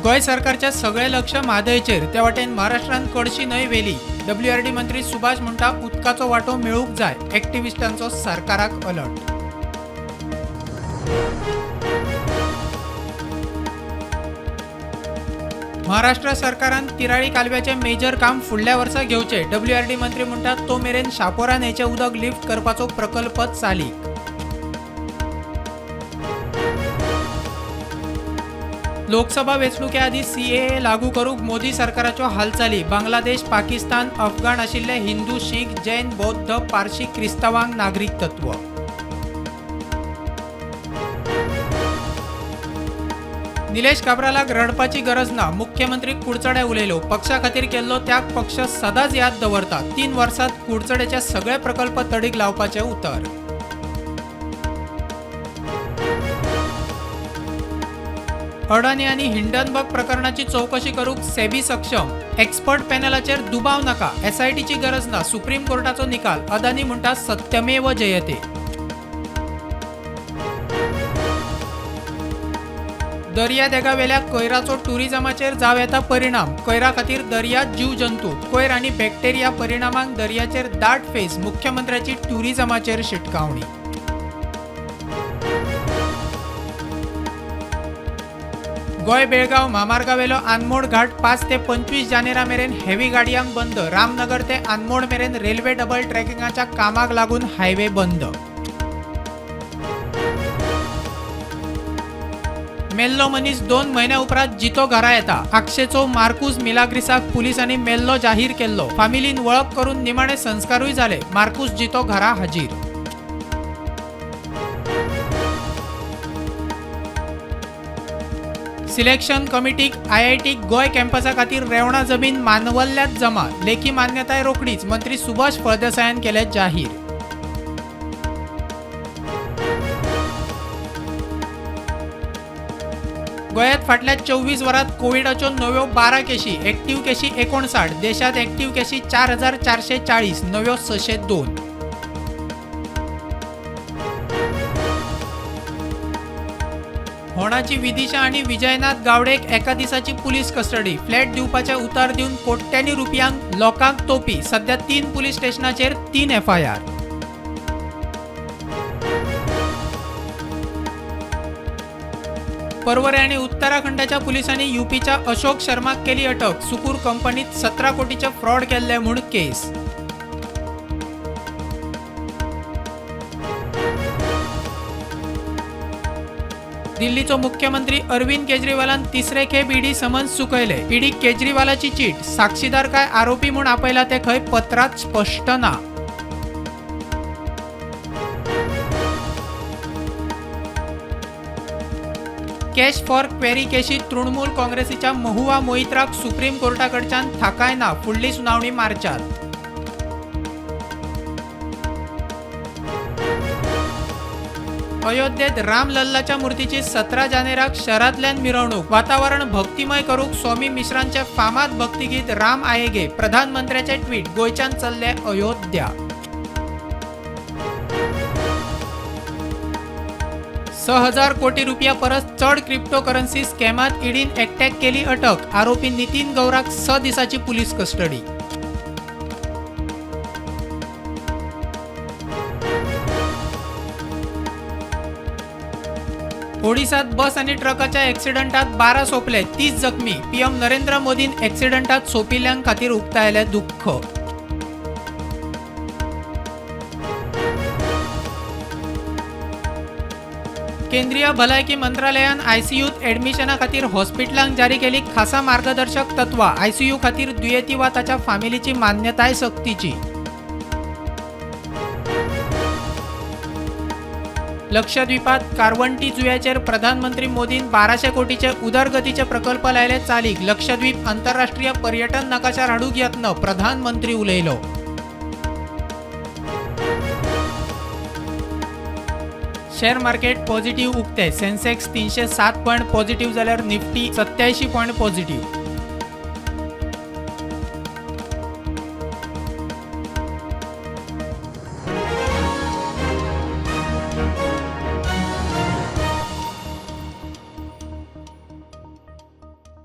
गोंय सरकारच्या सगळें लक्ष म्हादयचेर, त्या वाटेन महाराष्ट्रान कडशी न्हंय व्हेली. डब्ल्यूआरडी मंत्री सुभाष म्हणटा उदकाचो वांटो मेळूंक जाय. एक्टिविस्टांचो सरकाराक अलर्ट. महाराष्ट्र सरकारान तिराळी कालव्याचें मेजर काम फुडल्या वर्सा घेवचें. डब्ल्यूआरडी मंत्री म्हणटा तो मेरेन शापोरा न्हंयचें उदक लिफ्ट करपाचो प्रकल्प चालीक. लोकसभा वेंचणुके आदीं सीएए लागू करूंक मोदी सरकाराच्यो हालचाली. बांगलादेश, पाकिस्तान, अफगाण आशिल्ले हिंदू, शीख, जैन, बौद्ध, पारशी, क्रिस्तांवांक नागरिकत्व. निलेश काब्रालाक रडपाची गरज ना, मुख्यमंत्री कुडचडे उलयलो. पक्षा खातीर केल्लो त्याग पक्ष सदांच याद दवरता. 3 वर्सांत कुडचडेचे सगळे प्रकल्प तडीक लावपाचें उतर. अडानी आनी हिंडनबर्ग प्रकरणाची चवकशी करूंक सेबी सक्षम. एक्सपर्ट पॅनलाचेर दुबाव नाका, एसआयटीची गरज ना, सुप्रीम कोर्टाचो निकाल. अदानी म्हणटा सत्यमेव जयते. दर्यादेगावेल्या कोयराचो टुरिझमाचेर जावं येता परिणाम. कोयरा खातीर दर्यांत जीवजंतू, कोयर आनी बॅक्टेरिया परिणामांक दर्याचेर दाट फेस. मुख्यमंत्र्याची टुरिझमाचेर शिटकावणी. गोंय बेळगांव म्हामार्गावेलो आनमोड घाट 5 ते 25 जानेरा मेरेन हेवी गाडयांक बंद. रामनगर ते आनमोड मेरेन रेल्वे डबल ट्रॅकिंगाच्या कामाक लागून हायवे बंद. मेल्लो मनीस 2 म्हयन्या उपरांत जितो घरा येता. आगशेचो मार्कुस मिलाग्रिसाक पुलिसांनी मेल्लो जाहीर केल्लो. फामिलीन वळख करून निमाणे संस्कारूय जाले. मार्कुस जितो घरा हाजीर. सिलेक्शन कमिटीक आयआयटी गोंय कॅम्पसा खातीर रेवणा जमीन मानवल्ल्यांत जमा. लेखी मान्यताय रोखडीच, मंत्री सुभाष फळदेसायान केलें जाहीर. गोंयांत फाटल्या 24 वरांत कोविडाच्यो नव्यो 12 केशी, एक्टिव्ह केशी 59. देशांत एक्टिव्ह केशी 4440, नव्यो 602. होणाची विदिशा आनी विजयनाथ गावडेक एका दिसाची पुलीस कस्टडी. फ्लॅट दिवपाचें उतार दिवन कोट्यांनी रुपयांक लोकांक तोपी. सध्या 3 पुलीस स्टेशनाचेर 3 एफआयआर. पर्वरे आनी उत्तराखंडाच्या पुलिसांनी युपीच्या अशोक शर्माक केली अटक. सुकूर कंपनीत 17 कोटीचे फ्रॉड केल्ले म्हूण केस. दिल्लीचो मुख्यमंत्री अरविंद केजरीवालान तिसरे खेप ईडी समन्स चुकयले. ईडी केजरीवालाची चीट, साक्षीदार काय आरोपी म्हूण आपयला ते खंय पत्रांत स्पश्ट ना. कॅश फॉर क्वेरी केशीत तृणमूल काँग्रेसीच्या महुआ मोइत्राक सुप्रीम कोर्टाकडच्यान थाकाय ना. फुडली सुनावणी मार्चात. अयोध्येत रामलल्लाच्या मूर्तीची 17 जानेराक शहरांतल्यान मिरवणूक. वातावरण भक्तिमय करूंक स्वामी मिश्रांचे फामाद भक्तिगीत राम आएगे. प्रधानमंत्र्याचे ट्वीट, गोंयच्यान चल्ले अयोध्या. 6,000 कोटी रुपया परस चड क्रिप्टोकरन्सी स्कॅमात ईडीन एकट्याक केली अटक. आरोपी नितीन गौराक 6 दिसांची पुलीस कस्टडी. ओडिसात बस आनी ट्रकाच्या एक्सिडंटात 12 सोंपले, 30 जखमी. पीएम नरेंद्र मोदीन एक्सिडंटात सोंपिल्ल्यां खातीर उक्तायलें दुख्ख. केंद्रीय भलायकी मंत्रालयान आयसीयूत एडमिशना खातीर हॉस्पिटलांक जारी केली खासा मार्गदर्शक तत्वां. आयसीयू खातीर दुयेंती वा ताच्या फामिलीची मान्यताय सक्तीची. लक्षद्वीपात कारवंटी जुंव्याचेर प्रधानमंत्री मोदीन 1200 कोटीचे उदरगतीचे प्रकल्प लायले चालीक. लक्षद्वीप आंतरराष्ट्रीय पर्यटन नकाशार हाडूंक यत्न, प्रधानमंत्री उलयलो. शेअर मार्केट पॉझिटिव्ह उक्ते. सेन्सेक्स 307 पॉयंट पॉझिटिव्ह जाल्यार निफ्टी 87 पॉयंट पॉझिटिव्ह.